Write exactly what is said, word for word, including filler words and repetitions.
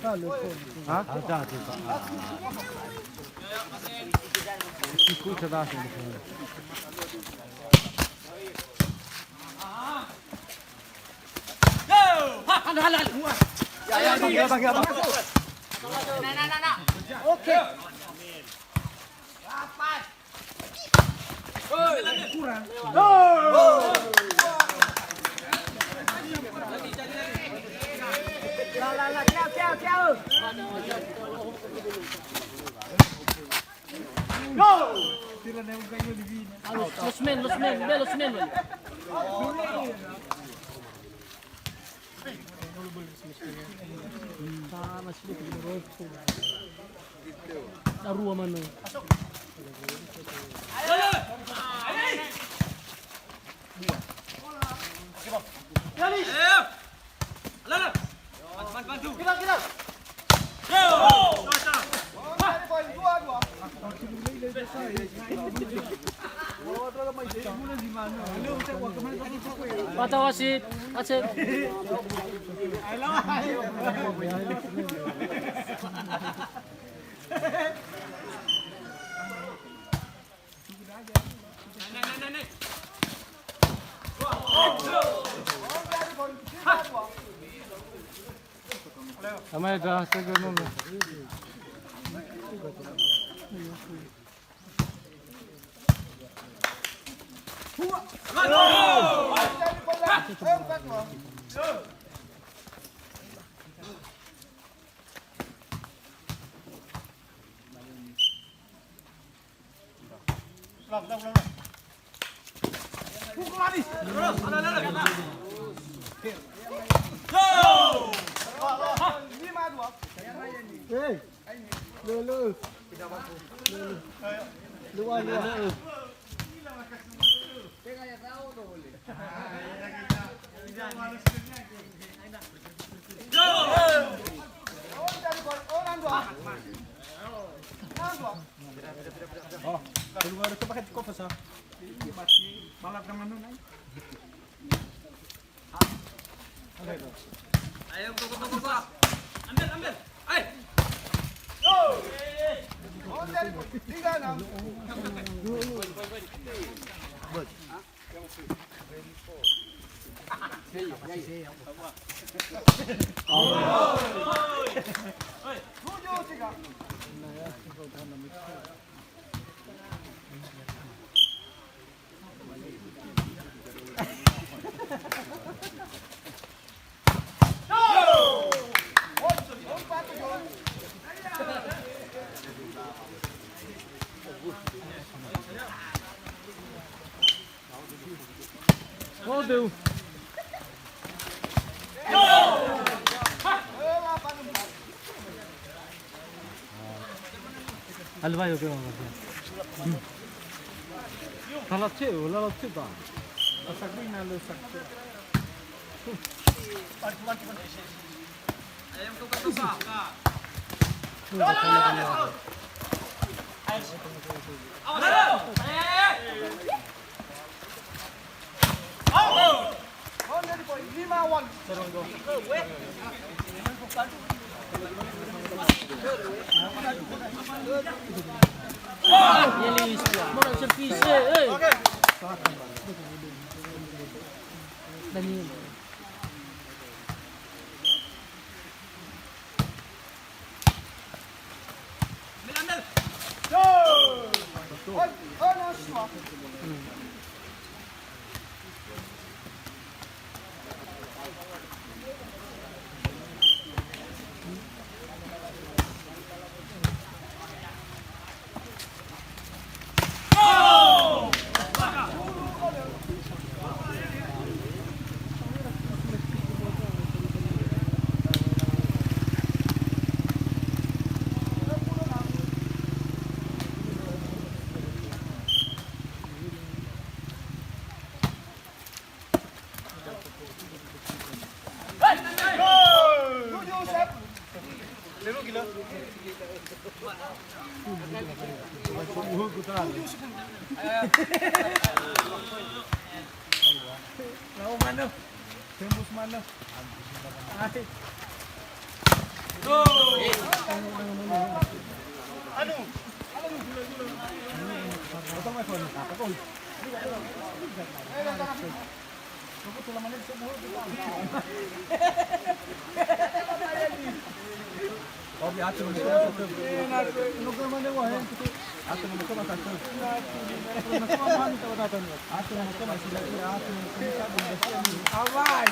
Ha? Ada, ada, Pak. Ikut cerdas ini. Yo! Ha, hala, hala, hala. Ya, ya, bang, ya, bang, ya, bang. Nah, nah, nah, nah. Oke. Kurang. La, la, la, ciao, ciao, ciao. Go! Lost man, lost man, udah lost man, balik. Darua mana? Mata wasit, wasit. Sama ya, dah, saya ke nol. Hey. Lö, lö. Lö, lö. Lö, lö. Oh, keluar itu pakai kofes, ah. Balap dengan mana? Ayo, go, go, go, go, go. Ambil, ambil. Ayo. Tiga, enam. Tujuh, tiga. Aduh. Alba yo ke mama. Lala ce, lala ce ba. Asagui na le sak. Daniel. Tembus mana? Hai. Alai.